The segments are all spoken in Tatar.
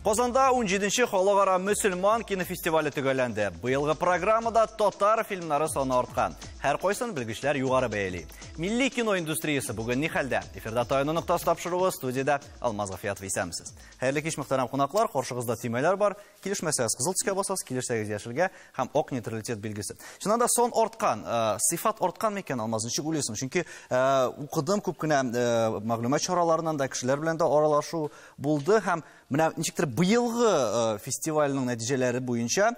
Казанда 17-нче халыкара мөселман кинофестивале төгәлләнде. Быелгы программада татар фильмнары саны арткан. Һәр кайсын белгечләр югары бәяли. Милли кино индустриясе бүген ни хәлдә? Эфирда Таяну ноктасы тапшыруы, студиядә Алмаз Гафиятов исәнмесез. Хәерле кич, мөхтәрәм кунаклар, каршыгызда төймәләр бар. Килешмәсәгез кызыл төскә басасыз, килешсәгез яшелгә һәм ак нейтралитет билгесе. Чыннан да сон арткан, сыйфат арткан микән, Алмаз, ничек уйлыйсың? Чөнки укыдым күп кенә мәгълүмат чараларыннан да, кешеләр белән дә аралашу булды һәм менә ничектер быелгы фестивальнең нәтиҗәләре буенча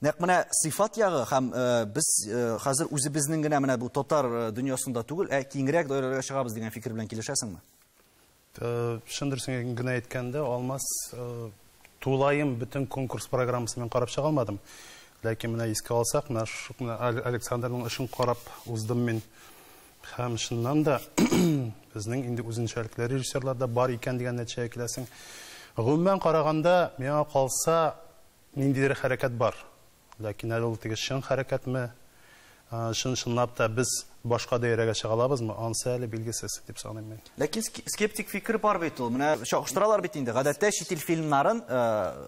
нәкъ менә сыйфат ягы һәм без хәзер үзебезнең генә менә бу татар дөньясында түгел, ә киңрәк даирәләргә чыгабыз дигән фикер белән килешәсеңме? Чын дөресен генә әйткәндә, Алмаз, тулаем бөтен конкурс программасын мин карап чыга алмадым. Ләкин менә искә алсак, менә Александрның эшен карап уздым мин. Һәм чыннан да безнең инде үзенчәлекле режиссерлар да бар икән дигән нәтиҗәгә киләсең. Гомумән караганда, миңа калса, ниндидер хәрәкәт бар. Ләкин әле ул теге чын хәрәкәтме, чын-чынлап та без башка даирәгә чыга алабызмы, анысы әле билгесез дип саныйм мин. Ләкин скептик фикер бар бит ул. Менә чагыштыралар бит инде. Гадәттә чит ил фильмнарын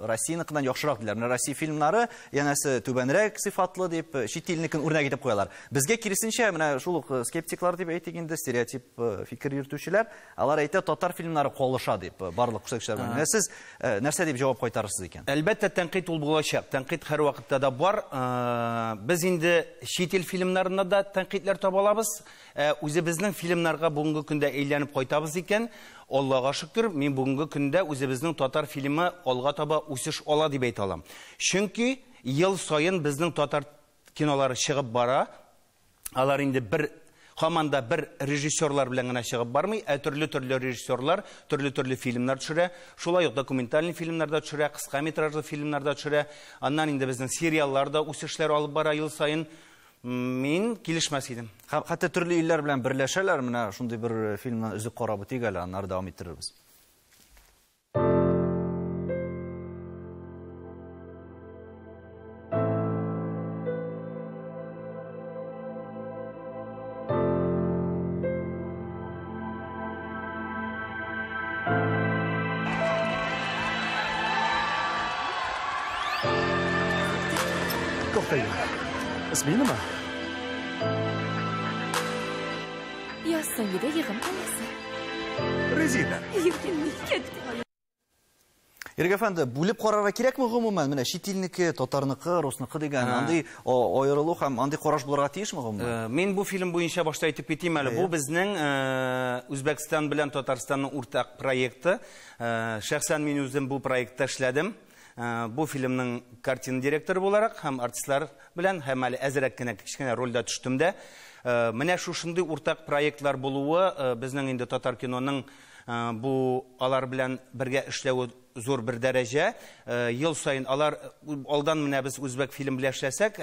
Россияныкыннан яхшырак диләр. Менә Россия фильмнары янәсе түбәнрәк сыйфатлы дип чит илнекен үрнәк итеп куялар. Безгә киресенчә, менә шул ук скептиклар дип әйтик инде, стереотип фикер йөртүчеләр, алар әйтә татар фильмнары калыша дип барлык күрсәткечләр белән. Менә сез нәрсә дип җавап кайтарырсыз икән? Әлбәттә, тәнкыйть ул булачак. Тәнкыйть һәрвакытта да бар. Без инде чит ил фильмнарында да тәнкыйтьләр таба алабыз. Үзебезнең фильмнарга бүгенге көндә әйләнеп кайтабыз икән, Аллага шөкер, мин бүгенге көндә үзебезнең татар фильмы алга таба үсеш ала дип әйтә алам. Чөнки ел саен безнең татар кинолары чыгып бара. Алар инде бер һаман да бер режиссерлар белән генә чыгып бармый, ә төрле-төрле режиссерлар төрле-төрле фильмнар төшерә. Шулай ук документальный фильмнар да төшерә, кыска метражлы фильмнар да төшерә. Аннан инде безнең сериаллар да үсешләр алып бара ел саен. Мин килешмәс идем. Хәтта төрле илләр белән берләшәләр, менә шундый бер фильмнан өзек карап үтик әле, аннары дәвам иттерербез. Isming nima? Yoz so'ngida yig'im qilasi. Rezina. Ирек әфәнде, бүлеп карарга кирәкме гомумән? Менә чит илнеке, татарныкы, русныкы дигән андый аерылу һәм андый караш булырга тиешме гомумән? Мин бу фильм буенча башта әйтеп китим әле. Бу безнең Үзбәкстан белән Татарстанның уртак проекты. Шәхсән мин үзем бу проектта эшләдем. Бу фильмның картина директоры буларак һәм артистлар белән һәм әле әзрәк кенә кечкенә рольдә төштем дә. Менә шушындый уртак проектлар булуы безнең инде татар киноның бу алар белән бергә эшләве зур бер дәрәҗә. Ел саен алар алдан менә без үзбәк фильм белән эшләсәк,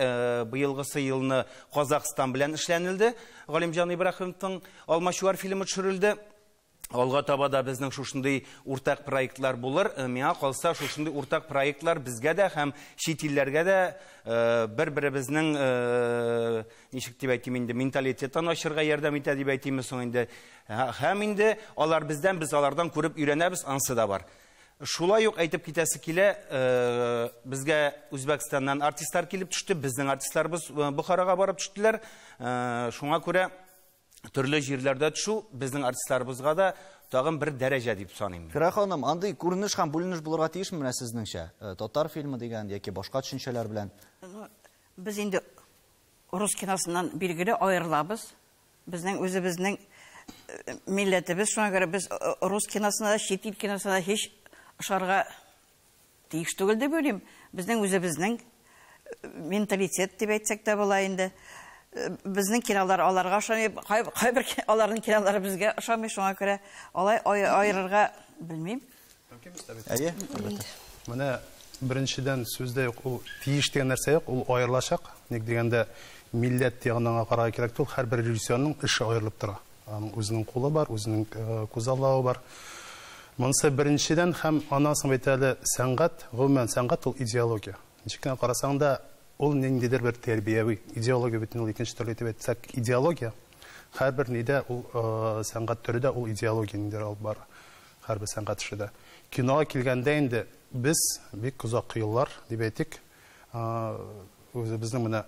быелгысы елны Казахстан белән эшләнелде. Галимҗан Ибраһимовның Алмачуар фильмы төшерелде. Алга таба да безнең шушындый уртак проектлар булыр. Миңа калса, шушындый уртак проектлар безгә дә һәм чит илләргә дә бер-беребезнең ничек дип әйтим инде, менталитетын ачырга ярдәм итә дип әйтимме соң инде. Һәм инде алар бездән, без алардан күреп өйрәнәбез, ансы да бар. Шулай ук әйтеп китәсе килә, безгә Үзбәкстаннан артистлар килеп төште, безнең артистларыбыз Бохарага барып төштеләр. Шуңа күрә төрле җирләрдә төшү безнең артистларыбызга да тагын бер дәрәҗә дип саныйм. Фирая ханым, андый күренеш һәм бүленеш булырга тиешме менә сезнеңчә? Татар фильмы дигән яки башка төшенчәләр белән? Без инде рус киносыннан билгеле аерылабыз. Безнең үзебезнең милләтебез, шуңа күрә без рус киносына да, чит ил киносына да һич ошарга тиеш түгел дип уйлыйм. Безнең үзебезнең менталитет дип әйтсәк тә була инде. Безнең кинолар аларга ошамый, кайбер аларның кинолары безгә ошамый, шуңа күрә алай аерырга белмим. Әйе, әлбәттә. Менә беренчедән сүздә юк, ул тиеш дигән нәрсә юк, ул аерылачак. Ник дигәндә, милләт дигән аңа карарга кирәк түгел, һәрбер режиссерның эше аерылып тора. Аның үзенең кулы бар, үзенең күзаллавы бар. Монысы беренчедән һәм аннан соң бит әле сәнгать, гомумән сәнгать ул идеология. Ничек кенә карасаң да, ул ниндидер бер тәрбияви идеология бит ул, икенче төрле итеп әйтсәк, идеология. Һәрбер нидә ул сәнгать төре дә ул идеология ниндидер алып бара. Һәрбер сәнгать эше дә. Кинога килгәндә инде Без бик озак еллар, дип әйтик, үзебезнең менә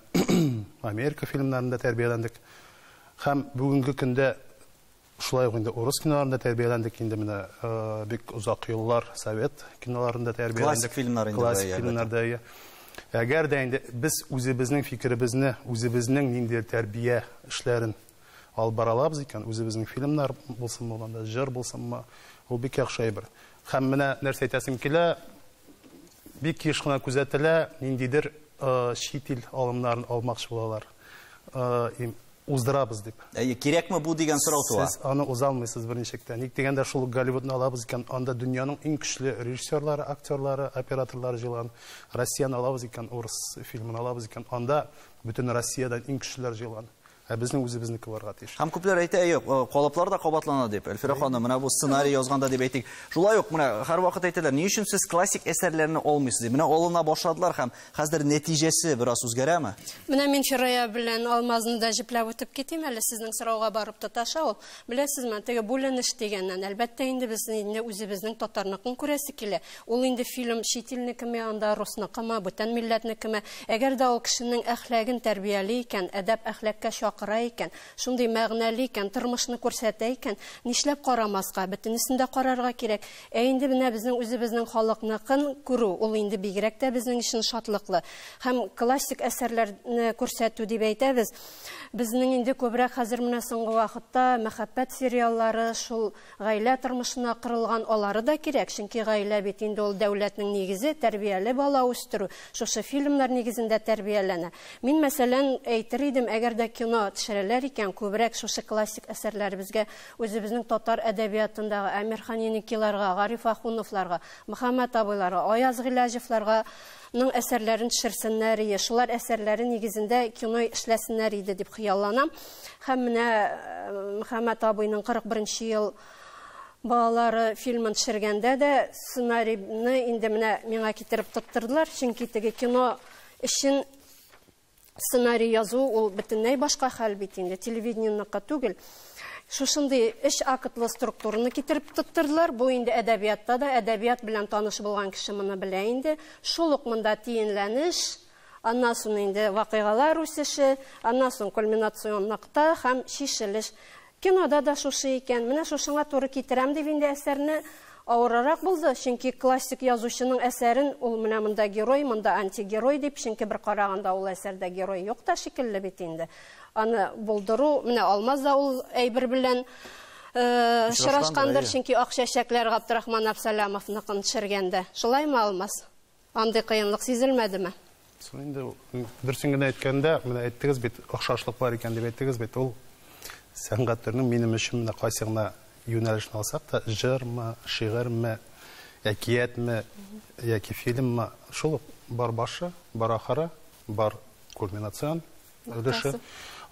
Америка фильмнарында тәрбияләндек. Һәм бүгенге көндә шулай ук инде урыс киноларында тәрбияләндек, инде менә бик озак еллар совет киноларында тәрбияләндек. Классик фильмнар инде. Классик фильмнарда. Әгәр дә инде без үзебезнең фикеребезне, үзебезнең ниндидер тәрбия эшләрен алып бара алабыз икән, үзебезнең фильмнар булсынмы, анда җыр булсынмы, ул бик яхшы әйбер. Һәм менә нәрсә әйтәсем килә, бик еш кына күзәтелә, ниндидер чит ил алымнарын алмакчы булалар. Уздырабыз дип. Әйе, кирәкме бу дигән сорау туа. Сез аны уза алмыйсыз берничек тә. Ник дигәндә, шул Голливудны алабыз икән, анда дөньяның иң көчле режиссерлары, актерлары, операторлары җыелган. Россияне алабыз икән, урыс фильмын алабыз икән, анда бөтен Россиядән иң көчлеләр җыелган. Ә безнең үзебезнеке барга тиеш. Һәм күпләр әйтә, юк, калыплар да кабатлана дип. Әлфирә ханым, менә бу сценарий язганда дип әйтик. Шулай ук менә һәрвакыт әйтәләр, ни өчен сез классик әсәрләрне алмыйсыз дип. Менә алына башладылар һәм хәзер нәтиҗәсе бераз үзгәрәме? Менә мин Фирая белән Алмазны да җепләп үтеп китим әле, сезнең сорауга барып тоташа ул. Беләсезме, теге бүленеш дигәннән, әлбәттә инде без инде үзебезнең татарныкын күрәсе килә. Ул инде фильм чит илнекеме, анда русныкымы, бүтән милләтнекеме. Әгәр дә ул кешенең әхлагын тәрбияли икән, әдәп әхлакка чакыра икән, шундый мәгънәле икән, тормышны күрсәтә икән, нишләп карамаска, бөтенесен дә карарга кирәк. Ә инде менә безнең үзебезнең халыкныкын күрү, ул инде бигрәк тә безнең өчен шатлыклы. Һәм классик әсәрләрне күрсәтү дип әйтәбез. Безнең инде күбрәк хәзер менә соңгы вакытта мәхәббәт сериаллары, шул гаилә тормышына корылган, алары да кирәк, чөнки гаилә бит инде ул дәүләтнең нигезе, тәрбияле бала үстерү, шушы фильмнар нигезендә тәрбияләнә. Мин мәсәлән әйтер идем, әгәр дә кино төшерәләр икән, күбрәк шушы классик әсәрләребезгә, үзебезнең татар әдәбиятындагы Әмирхан Еникиларга, Гариф Ахуновларга, Мөхәммәт абыйларга, Аяз Гыйләҗевларга ның әсәрләрен төшерсеннәр иде, шулар әсәрләре нигезендә кино эшләсеннәр иде дип хыялланам. Һәм менә Мөхәммәт абыйның 41 ел балалары фильмын төшергәндә дә сценарийны инде менә миңа китереп тоттырдылар, чөнки теге кино өчен сценарий язу ул бөтенләй башка хәл бит инде, телевидениеныкы түгел. Шушындый өч актлы структураны китереп тоттырдылар. Бу инде әдәбиятта да, әдәбият белән таныш булган кеше моны белә инде. Шул ук монда тиенләнеш, аннан соң инде вакыйгалар үсеше, аннан соң кульминацион нокта һәм чишелеш. Кинода да шушы икән. Менә шушыңа туры китерәм дип инде әсәрне авыррак булды, чөнки классик язучының әсәрен ул менә монда герой, монда антигерой дип, чөнки бер караганда ул әсәрдә герой юк та шикелле бит инде. Аны булдыру, менә Алмаз да ул әйбер белән очрашкандыр, чөнки Ак чәчәкләр Габдрахман Абсалямовныкын төшергәндә. Шулаймы, Алмаз? Андый кыенлык сизелмәдеме? Инде дөресен генә әйткәндә, менә әйттегез бит, охшашлык бар икән дип әйттегез бит, ул сәнгать төренең минем өчен менә кайсы гына юнәлешен алсак та, җырмы, шигырьме, әкиятме, яки фильммы, шул ук бар башы, бар ахыры, бар кульминацион өлеше.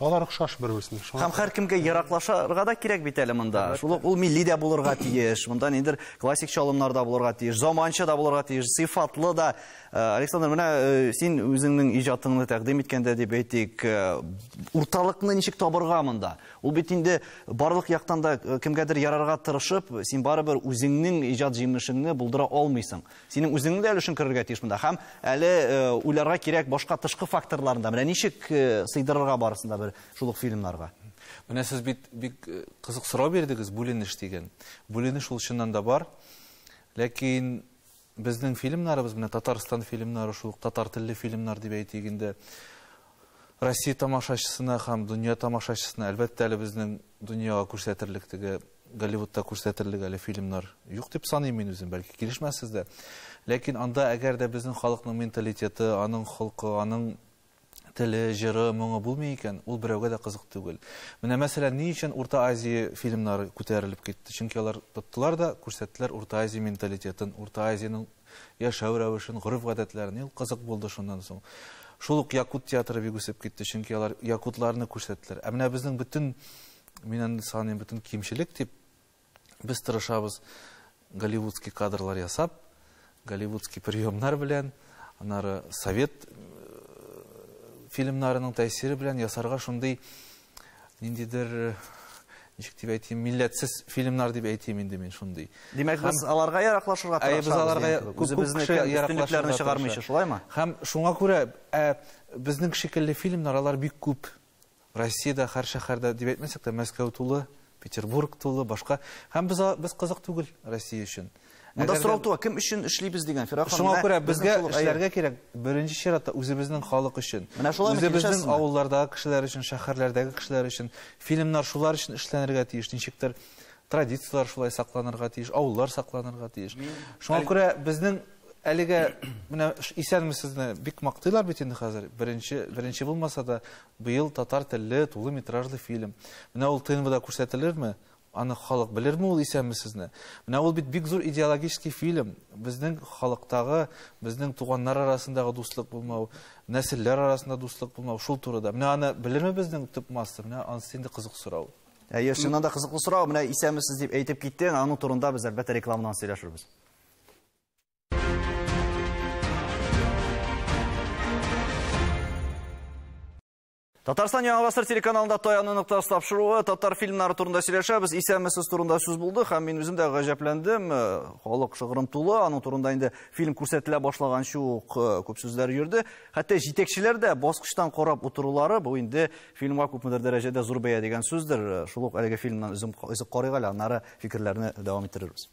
Алар охшаш бер-берсенә. Һәм һәркемгә яраклашырга да кирәк бит әле монда. Шул ук ул милли дә булырга тиеш, монда ниндидер классик чалымнар да булырга тиеш, заманча да булырга тиеш, сыйфатлы да. Александр, менә син үзеңнең иҗатыңны тәкъдим иткәндә дип әйтик, урталыкны ничек табырга монда? Ул бит инде барлык яктан да кемгәдер ярарга тырышып, син барыбер үзеңнең иҗат җимешеңне булдыра алмыйсың. Синең үзеңнең дә өлешең керергә тиеш монда. Һәм әле уйларга кирәк башка тышкы факторларын да. Менә ничек сыйдырырга барысын да бер шул ук фильмнарга. Менә сез бит бик кызык сорау бирдегез, бүленеш дигән. Бүленеш ул чыннан да бар. Ләкин безнең фильмнарыбыз, менә Татарстан фильмнары, шул ук татар телле фильмнар дип әйтик инде, Россия тамашачысына һәм дөнья тамашачысына, әлбәттә, әле безнең дөньяга күрсәтерлек теге Голливудта күрсәтерлек әле фильмнар юк дип саныйм мин үзем, бәлки килешмәссез дә. Ләкин анда әгәр дә безнең халыкның менталитеты, аның холкы, аның теле, җыры, моңы булмый икән, ул берәүгә дә кызык түгел. Менә мәсәлән, ни өчен Урта Азия фильмнары күтәрелеп китте? Чөнки алар тоттылар да, күрсәттеләр Урта Азия менталитетын, Урта Азиянең яшәү рәвешен, гореф-гадәтләрен. Ул кызык булды шуннан соң. Шул ук Якут театры бик үсеп китте, чөнки алар якутларны күрсәттеләр. Ә менә безнең бөтен, мин аны саныйм, бөтен кимчелек дип, без тырышабыз голливудский кадрлар ясап, голливудский приемнар белән, аннары совет фильмнарының тәэсире белән ясарга шундый ниндидер ничек дип әйтим, милләтсез фильмнар дип әйтим инде мин шундый. Димәк, без аларга яраклашырга тырышабыз. Без аларга үзебезнең өстенлекләрне чыгармыйча, шулаймы? Һәм шуңа күрә безнең шикелле фильмнар алар бик күп. Россиядә һәр шәһәрдә дип әйтмәсәк тә, Мәскәү тулы, Петербург тулы, башка. Һәм без кызык түгел Россия өчен. Монда сорау туа, кем өчен эшлибез дигән, Фирая ханым. Шуңа күрә безгә эшләргә кирәк, беренче чиратта үзебезнең халык өчен. Үзебезнең авыллардагы кешеләр өчен, шәһәрләрдәге кешеләр өчен фильмнар шулар өчен эшләнергә тиеш, ничектер традицияләр шулай сакланырга тиеш, авыллар сакланырга тиеш. Шуңа күрә безнең әлегә менә Исәнмесезне бик мактыйлар бит инде хәзер. Беренче булмаса да быел татар телле тулы метражлы фильм. Менә ул ТНВда күрсәтелерме? Аны халык белерме ул Исәнмесезне? Менә ул бит бик зур идеологический фильм. Безнең халыктагы, безнең туганнар арасындагы дуслык булмау, нәселләр арасында дуслык булмау шул турыда. Менә аны белерме безнең төп масса? Менә анысы инде кызык сорау. Әйе, чыннан да кызыклы сорау. Менә Исәнмесез дип әйтеп киттең, аның турында без әлбәттә рекламадан сөйләшербез. Татарстан Яңа Гасыр телеканалында Таяну ноктасы тапшыруы, татар фильмнары турында сөйләшәбез. Исәнмесез турында сүз булды һәм мин үзем дә гаҗәпләндем. Халык шыгрым тулы, аның турында инде фильм күрсәтелә башлаганчы ук күп сүзләр йөрде. Хәтта җитәкчеләр дә баскычтан карап утырулары бу инде фильмга күпмедер дәрәҗәдә зур бәя дигән сүздер. Шул ук әлеге фильмнан өзеп карыйк әле, аннары фикерләрне дәвам иттерербез.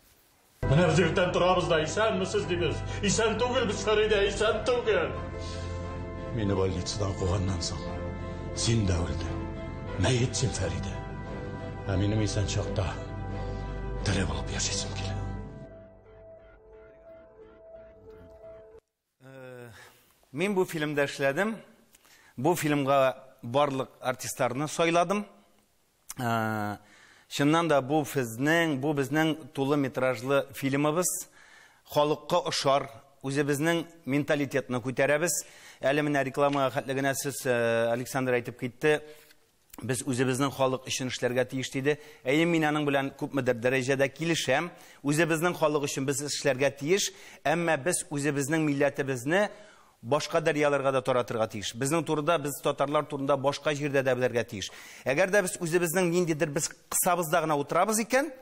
Менә без иртән торабыз да исәнмесез дибез. Исән түгел без, Фәридә, исән түгел. Мине больницадан куганнан соң син дә үлдең. Мәет син, Фәридә. Ә минем исән чакта тере булып яшисем килә. Мин бу фильмда эшләдем. Бу фильмга барлык артистларны сайладым. Чыннан да бу безнең тулы метражлы фильмыбыз. Халыкка ошар, үзебезнең менталитетны күтәрәбез. Әле менә рекламага хәтле генә сез, Александр әйтеп китте, без үзебезнең халык өчен эшләргә тиеш диде. Әйе, мин аның белән күпмедер дәрәҗәдә килешәм. Үзебезнең халык өчен без эшләргә тиеш, әмма без үзебезнең милләтебезне башка дәрьяларга да таратырга тиеш. Безнең турыда, без татарлар турында башка җирдә дә белергә тиеш. Әгәр дә без үзебезнең ниндидер без кысабызда гына утырабыз икән,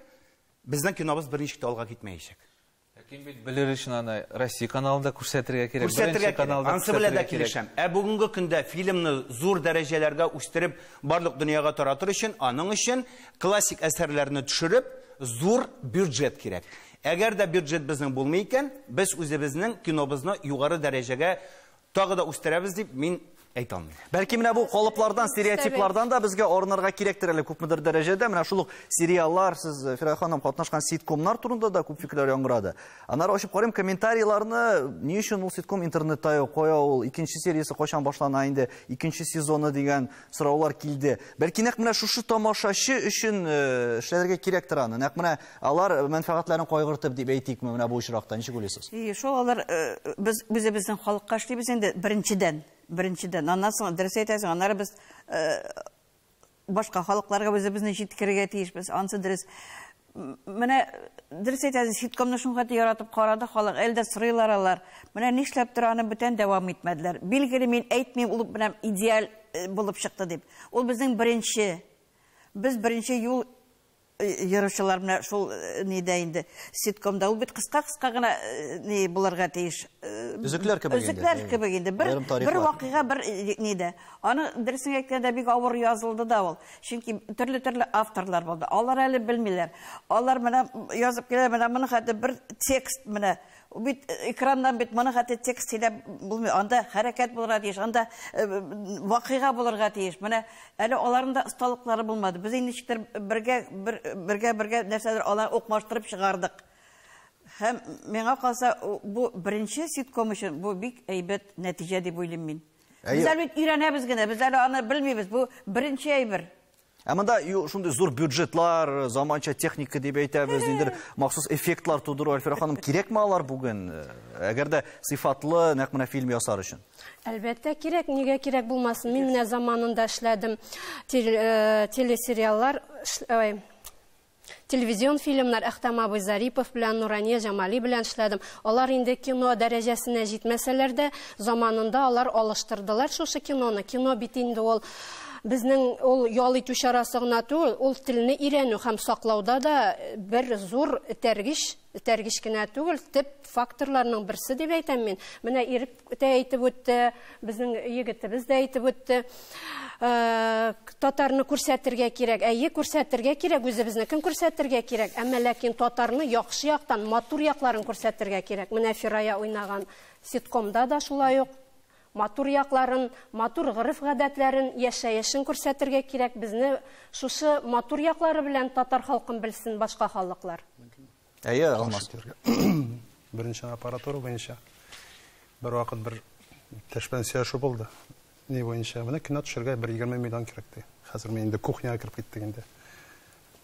безнең кинобыз берничек тә алга китмәячәк. Ләкин бит белер өчен аны Россия каналында күрсәтергә кирәк. Күрсәтергә кирәк. Ансы белән дә килешәм. Ә бүгенге көндә фильмны зур дәрәҗәләргә үстереп, барлык дөньяга таратыр өчен, аның өчен классик әсәрләрне төшереп, зур бюджет кирәк. Әгәр дә бюджет безнең булмый икән, без үзебезнең кинобызны югары дәрәҗәгә тагы да үстерәбез дип мин әйтә алмыйм. Бәлки менә бу калыплардан, стереотиплардан да безгә арынырга кирәктер әле күпмедер дәрәҗәдә. Менә шул ук сериаллар, сез Фирая ханым катнашкан ситкомнар турында да күп фикерләр яңгырады. Аннары ачып карыйм комментарийларны, ни өчен ул ситком интернетта юк, кая ул, икенче сериясе кайчан башлана инде, икенче сезоны дигән сораулар килде. Бәлки нәкъ менә шушы тамашачы өчен эшләргә кирәктер аны. Нәкъ менә алар мәнфәгатьләрен кайгыртып дип әйтикме менә бу очракта, ничек уйлыйсыз? Шул алар без үзебезнең халыкка эшлибез инде беренчедән. Беренчедән, аннан соң дөрес әйтәсең, аннары без башка халыкларга үзебезне җиткерергә тиешбез. Ансы дөрес. Менә дөрес әйтәсең, ситкомны шуңа яратып карады халык, әле дә сорыйлар алар. Менә нишләп тора, аны бүтән дәвам итмәделәр. Билгеле, мин әйтмим, ул менә идеаль булып чыкты дип. Ул безнең беренче, без беренче юл йөрүчеләр менә шул нидә инде ситкомда. Ул бит кыска-кыска гына ни булырга тиеш. Өзекләр кебек инде. Өзекләр кебек инде. Бер вакыйга бер нидә. Аны дөресен әйткәндә бик авыр язылды да ул. Чөнки төрле-төрле авторлар булды. Алар әле белмиләр. Алар менә язып килә, менә моны хәтта бер текст менә бит экраннан бит моны хәтта текст сөйләп булмый. Анда хәрәкәт булырга тиеш, анда вакыйга булырга тиеш. Менә әле аларның да осталыклары булмады. Без инде ничектер бергә нәрсәләр алар укмаштырып чыгардык. Һәм миңа калса, бу беренче ситком өчен бу бик әйбәт нәтиҗә дип уйлыйм мин. Без әле бит өйрәнәбез генә, без әле аны белмибез. Бу беренче әйбер. Ә монда шундый зур бюджетлар, заманча техника дип әйтәбез, ниндидер махсус эффектлар тудыру, Әлфирә ханым, кирәкме алар бүген? Әгәр дә сыйфатлы нәкъ менә фильм ясар өчен. Әлбәттә кирәк, нигә кирәк булмасын? Мин менә заманында эшләдем телесериаллар, телевизион фильмнар Әхтәм абый Зарипов белән, Нурания Җамали белән эшләдем. Алар инде кино дәрәҗәсенә җитмәсәләр дә, заманында алар алыштырдылар шушы киноны. Кино бит инде ул Безнең ул ял итү чарасы гына түгел, ул телне өйрәнү һәм саклауда да бер зур этәргеч, этәргеч кенә түгел, төп факторларның берсе дип әйтәм мин. Менә Ирек тә әйтеп үтте, безнең егетебез дә әйтеп үтте. Татарны күрсәтергә кирәк. Әйе, күрсәтергә кирәк, үзебезнекен күрсәтергә кирәк. Әмма ләкин татарны яхшы яктан, матур якларын күрсәтергә кирәк. Менә Фирая уйнаган ситкомда да шулай ук матур якларын, матур гореф-гадәтләрен, яшәешен күрсәтергә кирәк. Безне шушы матур яклары белән татар халкын белсен башка халыклар. Әйе, Алмаз. Беренче аппаратура буенча бер вакыт бер иптәш белән сөйләшү булды. Ни буенча? Менә кино төшергә бер 20 миллион кирәк ди. Хәзер мин инде кухняга кереп киттек инде.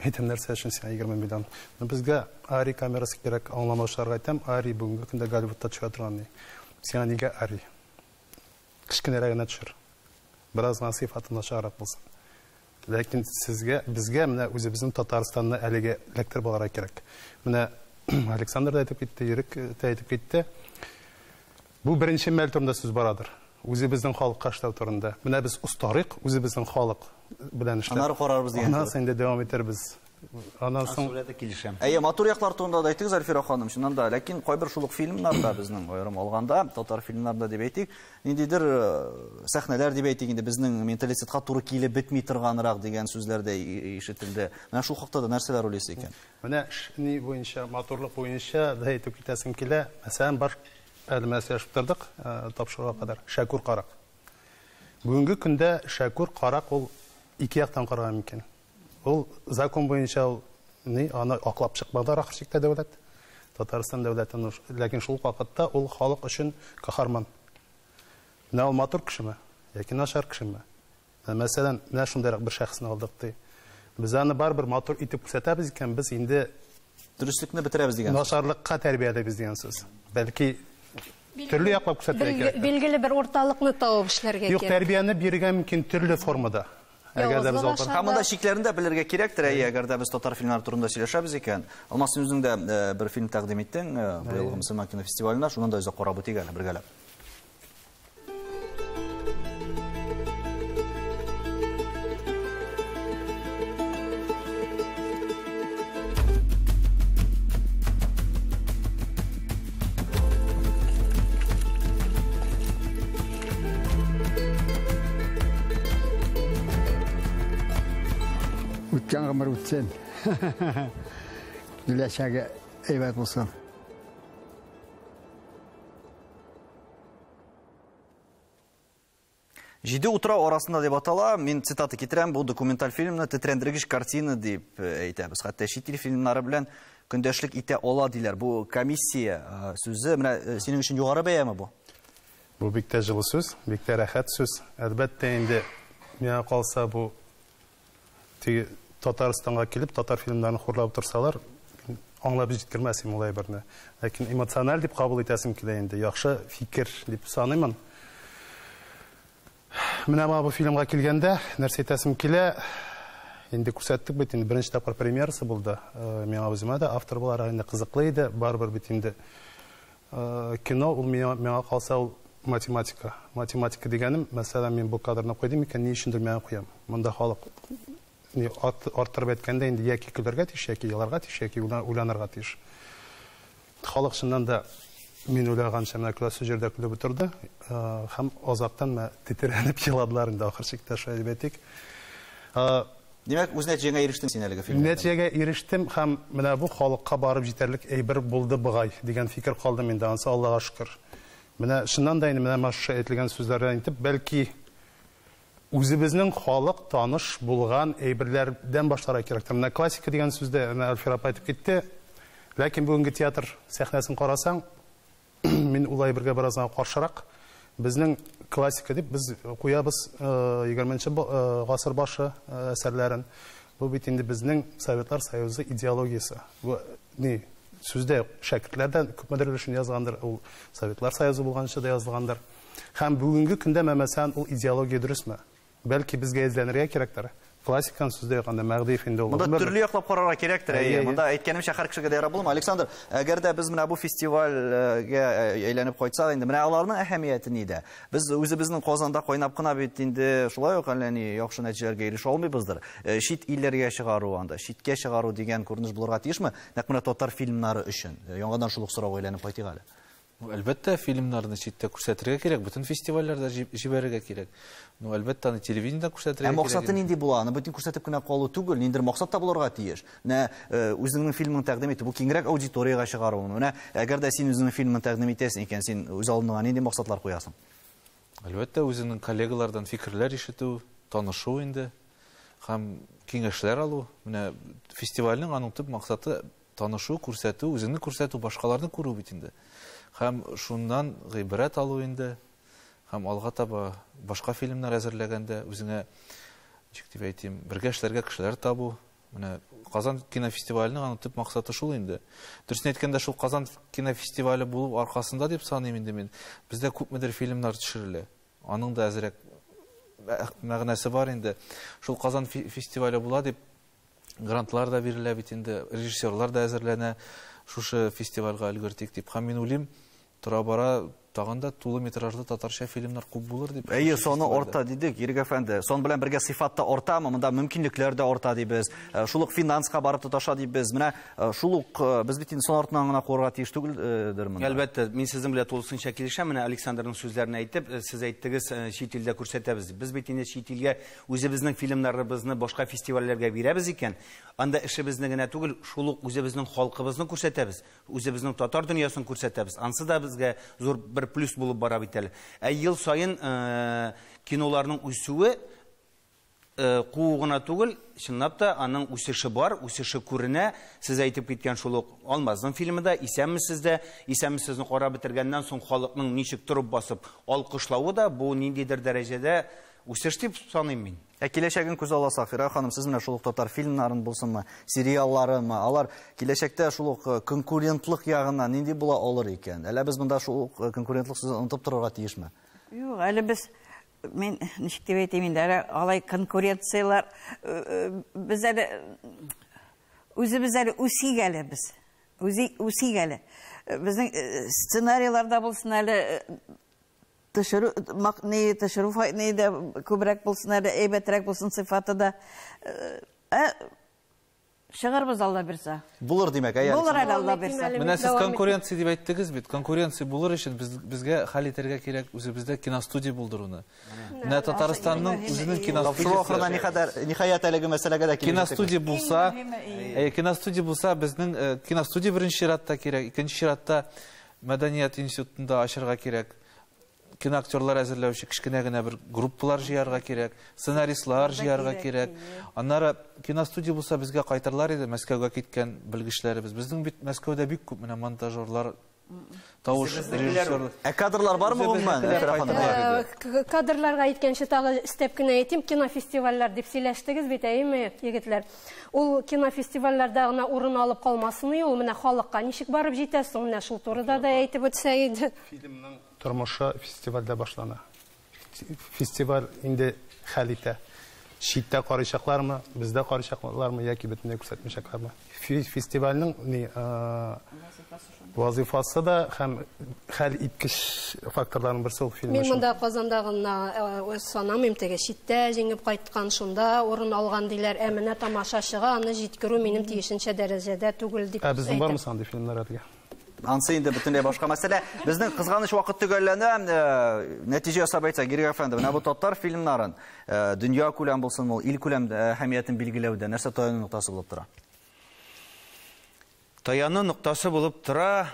Әйтәм, нәрсә өчен сиңа 20 миллион? Ну, безгә Ари камерасы кирәк, аңламаучыларга әйтәм, Ари бүгенге көндә Голливудта төшә торган ни. Сиңа нигә Ари? Кечкенәрәк генә төшер. Бераз гына сыйфаты начаррак булсын. Ләкин сезгә, безгә менә үзебезнең Татарстанны әлеге эләктереп алырга кирәк. Менә Александр да әйтеп китте, Ирек тә әйтеп китте. Бу беренче мәл турында сүз барадыр. Үзебезнең халыкка эшләү турында. Менә без остарыйк, үзебезнең халык белән эшләп. Аннары карарбыз дигән Аннан соң инде дәвам итәрбез. Аннан соң килешәм. Әйе, матур яклар турында да әйттегез, Альфира ханым, чыннан да, ләкин кайбер шул ук фильмнарда безнең аерым алганда, татар фильмнарында дип әйтик, ниндидер сәхнәләр дип әйтик инде безнең менталитетка туры килеп бетми торганрак дигән сүзләр дә ишетелде. Менә шул хакта да нәрсәләр уйлыйсыз икән? Менә ни буенча, матурлык буенча да әйтеп китәсем килә. Мәсәлән, бар әле менә сөйләшеп тордык, тапшыруга кадәр. Шәкүр карак. Бүгенге көндә Шәкүр карак ул ике яктан карарга мөмкин. Ул закон буенча ул ни, аны аклап чыкмады ахыр чиктә дәүләт. Татарстан дәүләте, ләкин шул вакытта ул халык өчен каһарман. Менә ул матур кешеме яки начар кешеме? Мәсәлән, менә шундыйрак бер шәхесне алдык ди. Без аны барыбер матур итеп күрсәтәбез икән, без инде дөреслекне бетерәбез дигән сүз. Начарлыкка тәрбияләйбез дигән сүз. Бәлки төрле яклап күрсәтергә кирәк. Билгеле бер урталыкны табып эшләргә кирәк. Юк, тәрбияне бирергә мөмкин төрле формада. Әгәр дә без алып Һәм монда чикләрен дә белергә кирәктер, әйе, әгәр дә без татар фильмнары турында сөйләшәбез икән. Алмаз, син үзең дә бер фильм тәкъдим иттең быелгы мөселман кинофестиваленә, шуннан да өзек карап үтик әле бергәләп. Үткән гомер үтсен. Киләчәге әйбәт булсын. Җиде утрау арасында дип атала, мин цитата китерәм, бу документаль фильмны тетрәндергеч картина дип әйтәбез. Хәтта чит ил фильмнары белән көндәшлек итә ала диләр. Бу комиссия сүзе, менә синең өчен югары бәяме бу? Бу бик тә җылы сүз, бик тә рәхәт сүз. Әлбәттә инде миңа калса бу теге Татарстанга килеп татар фильмнарын хурлап торсалар, аңлап җиткермәс идем ул әйберне. Ләкин эмоциональ дип кабул итәсем килә инде, яхшы фикер дип саныймын. Менә бу фильмга килгәндә, нәрсә әйтәсем килә, инде күрсәттек бит, инде беренче тапкыр премьерасы булды. Миңа үземә дә автор буларак инде кызыклы иде, барыбер бит инде кино ул миңа калса ул математика. Математика дигәнем, мәсәлән, мин бу кадрны куйдым икән, ни өчендер миңа куям. Монда халык арттырып әйткәндә инде яки көләргә тиеш, яки еларга тиеш, яки уйланырга тиеш. Халык чыннан да мин уйлаганча менә көләсе җирдә көлеп утырды һәм азактан менә тетрәнеп еладылар инде ахыр чиктә, шулай дип әйтик. Димәк, үз нәтиҗәңә ирештең син әлеге фильмда? Нәтиҗәгә ирештем һәм менә бу халыкка барып җитәрлек әйбер булды бугай дигән фикер калды миндә, анысы Аллага шөкер. Менә чыннан да инде менә шушы әйтелгән сүзләрдән итеп, бәлки үзебезнең халык таныш булган әйберләрдән башларга кирәктер. Менә классика дигән сүздә менә Альфира апа әйтеп китте. Ләкин бүгенге театр сәхнәсен карасаң, мин ул әйбергә бераз гына каршырак. Безнең классика дип без куябыз 20-нче гасыр башы әсәрләрен. Бу бит инде безнең Советлар Союзы идеологиясе. Бу ни сүздә шәкертләрдән күпмедер өлешен язгандыр, ул Советлар Союзы булганчы да язылгандыр. Һәм бүгенге көндә, мәсәлән, ул идеология дөресме? Бәлки безгә эзләнергә кирәктер. Классиканы сүз дә юк, анда Мәгъдиев инде ул. Монда төрле яклап карарга кирәктер, әйе. Монда әйткәнемчә, һәр кешегә дә ярап булмый. Александр, әгәр дә без менә бу фестивальгә әйләнеп кайтсак инде, менә аларның әһәмияте нидә? Без үзебезнең Казанда кайнап кына бит инде шулай ук әллә ни яхшы нәтиҗәләргә ирешә алмыйбыздыр. Чит илләргә чыгару анда, читкә чыгару дигән күренеш булырга тиешме? Нәкъ менә татар фильмнары өчен. Яңадан шул ук сорауга әйләнеп кайтыйк әле. Әлбәттә, фильмнарны читтә күрсәтергә кирәк, бөтен фестивальләрдә җибәрергә кирәк. Ну, әлбәттә, аны телевидениедә күрсәтергә кирәк. Ә максаты нинди була? Аны бөтен күрсәтеп кенә калу түгел, ниндидер максат та булырга тиеш. Менә үзеңнең фильмыңны тәкъдим итү, бу киңрәк аудиториягә чыгару. Менә әгәр дә син үзеңнең фильмыңны тәкъдим итәсең икән, син үз алдыңа нинди максатлар куясың? Әлбәттә, үзеңнең коллегалардан фикерләр ишетү, танышу инде һәм киңәшләр алу. Менә фестивальнең аның төп максаты танышу, күрсәтү, үзеңне күрсәтү, башкаларны күрү бит инде. Һәм шуннан гыйбрәт алу инде, һәм алга таба башка фильмнар әзерләгәндә үзеңә, ничек дип әйтим, бергә эшләргә кешеләр табу. Менә Казан кинофестиваленең аның төп максаты шул инде. Дөресен әйткәндә, шул Казан кинофестивале булу аркасында дип саныйм инде мин. Бездә күпмедер фильмнар төшерелә. Аның да әзрәк мәгънәсе бар инде. Шул Казан фестивале була дип грантлар да бирелә бит инде, режиссерлар да әзерләнә шушы фестивальгә өлгертик дип. Һәм мин уйлыйм, тора-бара тагын да тулы метражлы татарча фильмнар күп булыр дип. Әйе, саны арта дидек, Ирек әфәнде. Сан белән бергә сыйфат та артамы? Монда мөмкинлекләр дә арта дибез. Шул ук финанска барып тоташа дибез. Менә шул ук без бит инде сан артыннан гына куарга тиеш түгелдер монда. Әлбәттә, мин сезнең белән тулысынча килешәм. Менә Александрның сүзләрен әйтеп, сез әйттегез, чит илдә күрсәтәбез дип. Без бит инде чит илгә үзебезнең фильмнарыбызны башка фестивальләргә бирәбез икән, анда эшебезне генә түгел, шул ук үзебезнең халкыбызны күрсәтәбез, үзебезнең татар дөньясын күрсәтәбез. Ансы да безгә зур бер плюс булып бара бит әле. Ә ел саен киноларның үсүе куу гына түгел, чынлап та аның үсеше бар, үсеше күренә. Сез әйтеп киткән шул ук Алмазның фильмы да, Исәнмесез дә, Исәнмесезне карап бетергәннән соң халыкның ничек торып басып алкышлавы да бу ниндидер дәрәҗәдә үсеш дип саныйм мин. Ә киләчәген күз аласак, Фирая ханым, сез менә шул ук татар фильмнарын булсынмы, сериалларынмы, алар киләчәктә шул ук конкурентлык ягыннан нинди була алыр икән? Әллә без монда шул ук конкурентлык сүзен онытып торырга тиешме? Юк, әле без, мин ничек дип әйтим инде, әле алай конкуренцияләр, без әле үзебез әле үсик әле без. Үсик әле. Безнең сценарийларда булсын әле, төшерү, ни, төшерү ни дә күбрәк булсын әле, әйбәтрәк булсын сыйфаты да. Чыгарбыз Алла бирсә. Булыр димәк, әйе, Булыр Александр. әле Алла бирсә. Менә сез конкуренция дип әйттегез бит. Конкуренция булыр өчен безгә хәл итәргә кирәк үзебездә киностудия булдыруны. Менә Татарстанның үзенең киностудиясе. Тапшыру ахырына никадәр, ниһаять әлеге мәсьәләгә дә килеп җиттек. Киностудия булса, киностудия булса, безнең киностудия беренче чиратта кирәк, икенче чиратта мәдәният институтында ачырга кирәк. Киноактерлар әзерләүче кечкенә генә бер группалар җыярга кирәк, сценаристлар җыярга кирәк. Аннары киностудия булса безгә кайтырлар иде Мәскәүгә киткән белгечләребез. Безнең бит Мәскәүдә бик күп менә монтажерлар, тавыш режиссерлар. Ә кадрлар бармы гомумән? Үзебезнекеләр кайтырлар иде. Кадрларга әйткәнче тагы өстәп кенә әйтим, кинофестивальләр дип сөйләштегез бит, әйеме, егетләр? Ул кинофестивальләрдә генә урын алып калмасын, ул менә халыкка ничек барып җитә соң, менә шул турыда да әйтеп үтсә иде. Фильмның тормышы фестивальдә башлана. Фестиваль инде хәл итә. Читтә карыйчаклармы, бездә карыйчаклармы яки бөтенләй күрсәтмәячәкләрме? Фестивальнең вазифасы да һәм хәл иткеч факторларның берсе ул фильм Мин өчен. монда Казанда гына санамыйм, теге читтә җиңеп кайткан, шунда урын алган диләр. Ә менә тамашачыга аны җиткерү минем тиешенчә дәрәҗәдә түгел дип Ә безнең бармы әйтәм. андый фильмнар әлегә? Ансы инде бөтенләй башка мәсьәлә. Безнең кызганыч вакыт төгәлләнә. Нәтиҗә ясап әйтсәк, Ирек әфәнде, менә бу татар фильмнарын дөнья күләм булсын, ул ил күләм әһәмиятен билгеләүдә нәрсә таяну ноктасы булып тора? Таяну ноктасы булып тора.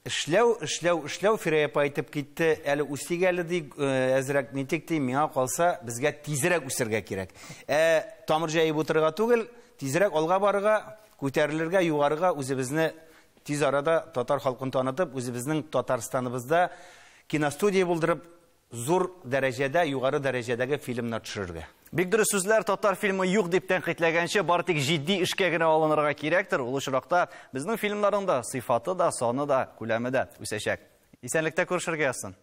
Эшләү, эшләү, эшләү, Фирая апа әйтеп китте, әле үсик әле ди, әзрәк нитик ди, миңа калса, безгә тизрәк үсергә кирәк. Тамыр җәеп утырырга түгел, тизрәк алга барырга, күтәрелергә, югарыга, үзебезне тиз арада татар халкын танытып, үзебезнең Татарстаныбызда киностудия булдырып, зур дәрәҗәдә, югары дәрәҗәдәге фильмнар төшерергә. Бик дөрес сүзләр, татар фильмы юк дип тәнкыйтьләгәнче, бары тик җитди эшкә генә алынырга кирәктер. Ул очракта безнең фильмнарның да сыйфаты да, саны да, күләме дә үсәчәк. Исәнлектә күрешергә язсын.